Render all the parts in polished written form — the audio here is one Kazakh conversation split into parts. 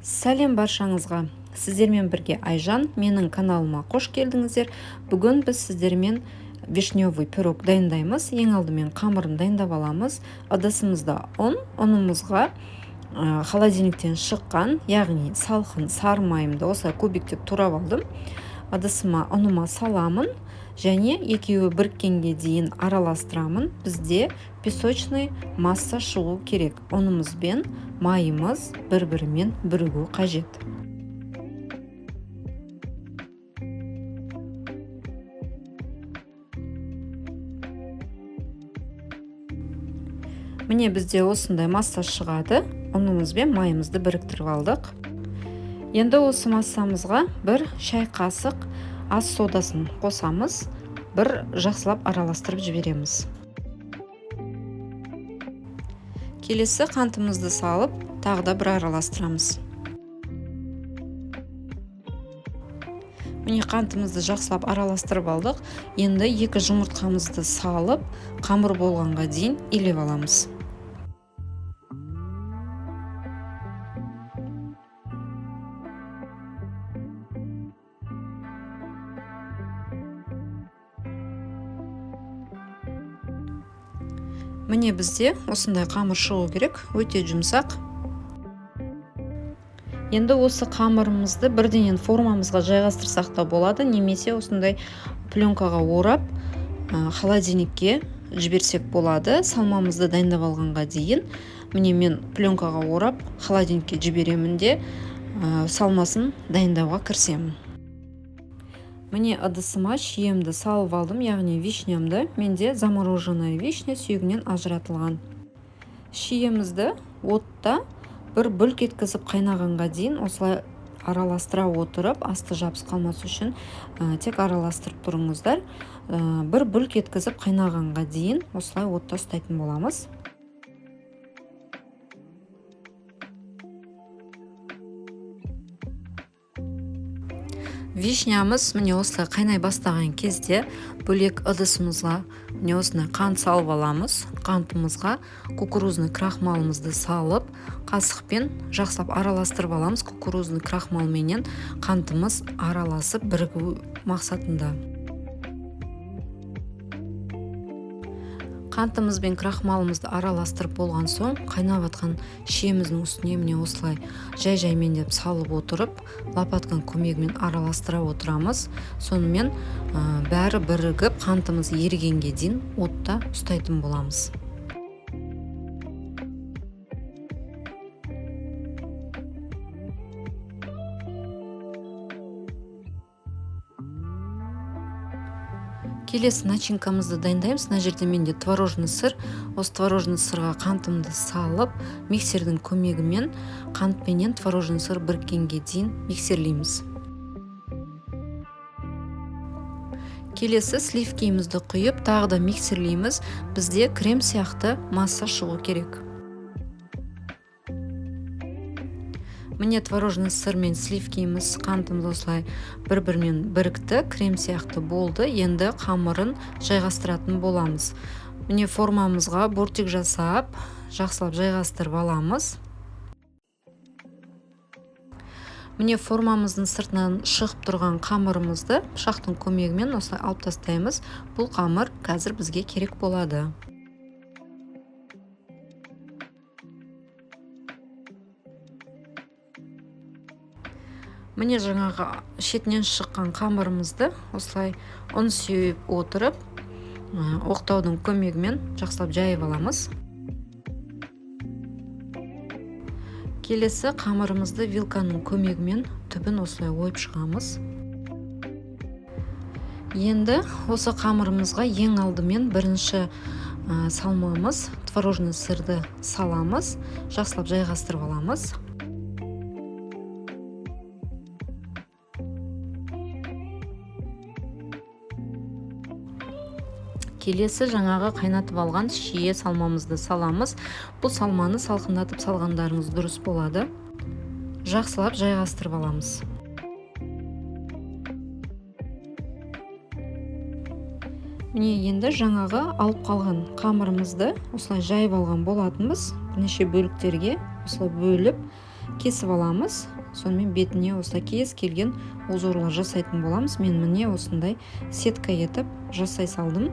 Сәлем баршаңызға! Сіздермен бірге Айжан, менің каналыма қош келдіңіздер. Бүгін біз сіздермен вишневый пирог дайындаймыз. Ең алдымен қамырын дайындап аламыз. Ыдысымызда ұн, ұнымызға холодильниктен шыққан, яғни салқын сары майымды осылай кубиктеп турап алдым. Ыдысыма ұныма саламын және екеуі біріккенге дейін араластырамын. Бізде песочный масса шығу керек. Ұнымыз бен майымыз бір-бірімен бірігу қажет. Міне бізде осындай масса шығады. Ұнымыз бен майымызды біріктіріп алдық. Енді осы массамызға бір шай қасық ас содасын қосамыз, бір жақсылап араластырып жібереміз. Келесі қантымызды салып, тағы да бір араластырамыз. Міне қантымызды жақсылап араластырып алдық. Енді 2 жұмыртқамызды салып, қамыр болғанға дейін илеп аламыз. Міне бізде осындай қамыр шығу керек, өте жұмсақ. Енді осы қамырымызды бірденен формамызға жайғастырсақ та болады, немесе осындай пленкаға орап, холодильникке жіберсек болады. Салмамызды дайындап алғанға дейін міне мен пленкаға орап холодильникке жіберемін де, салмасын дайындауға кірісемін. Міне ыдысыма шиемді салып алдым, яғни вишнямды. Менде замороженная вишня сүйегінен ажыратылған. Шиемізді отта бір бүлк еткізіп қайнағанға дейін осылай араластыра отырып, асты жабысып қалмас үшін, тек араластырып тұрыңыздар. Бір бүлк еткізіп қайнағанға дейін осылай отта ұстайтын боламыз. Вишнямыз міне осылай қайнай бастаған кезде бөлек ыдысымызға міне осындай қант салып аламыз. Қантымызға кукурузный крахмалымызды салып, қасықпен жақсылап араластырып аламыз. Кукурузный крахмалменен қантымыз араласып бірігу мақсатында. Қантымыз бен крахмалымызды араластырып болған соң, қайнап жатқан шиеміздің үстіне міне осылай жай-жаймен деп салып отырып, лопатканың көмегімен араластыра отырамыз. Сонымен, бәрі бірігіп, қантымыз ерігенге дейін отта ұстайтын боламыз. Келесі начинкамызды дайындаймыз. Мына жерде менде творожный сыр. Осы творожный сырға қантымды салып, миксердің көмегімен қант пенен творожный сыр біріккенге дейін миксерлейміз. Келесі сливкимізді құйып, тағы да миксерлейміз. Бізде крем сияқты масса шығу керек. Міне творожный сыр мен сливкиміз, қантымыз осылай бір-бірімен бірікті, крем сияқты болды. Енді қамырын жайғастыратын боламыз. Міне формамызға бортик жасап, жақсылап жайғастырып аламыз. Міне формамыздың сыртынан шығып тұрған қамырымызды пышақтың көмегімен осылай алып тастаймыз. Бұл қамыр қазір бізге керек болады. Міне жаңағы шетінен шыққан қамырымызды осылай ұн сеуіп отырып, оқтаудың көмегімен жақсылап жайып аламыз. Келесі қамырымызды вилканың көмегімен түбін осылай ойып шығамыз. Енді осы қамырымызға ең алдымен бірінші, салмамыз, творожный сырды саламыз, жақсылап жайғастырып аламыз. Келесі жаңағы қайнатып алған шие салмамызды саламыз. Бұл салманы салқындатып салғандарыңыз дұрыс болады. Жақсылап жайғастырып аламыз. Міне енді жаңағы алып қалған қамырымызды осылай жайып алған болатынбыз. Бірнеше бөліктерге осылай бөліп, Кесіп аламыз. Сонымен бетіне осылай кез келген узорлар жасайтын боламыз. Мен, міне, осындай сетка етіп жасай салдым.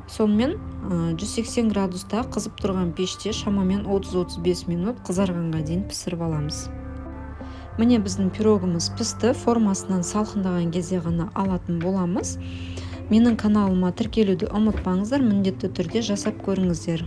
Сонымен 180 градуста қызып тұрған пеште шамамен 30-35 минут қызарғанға дейін пісіріп аламыз. Міне, біздің пирогымыз пісті. Формасынан салқындаған кезде ғана алатын боламыз. Менің каналыма тіркелуді ұмытпаңыздар. Міндетті түрде жасап көріңіздер.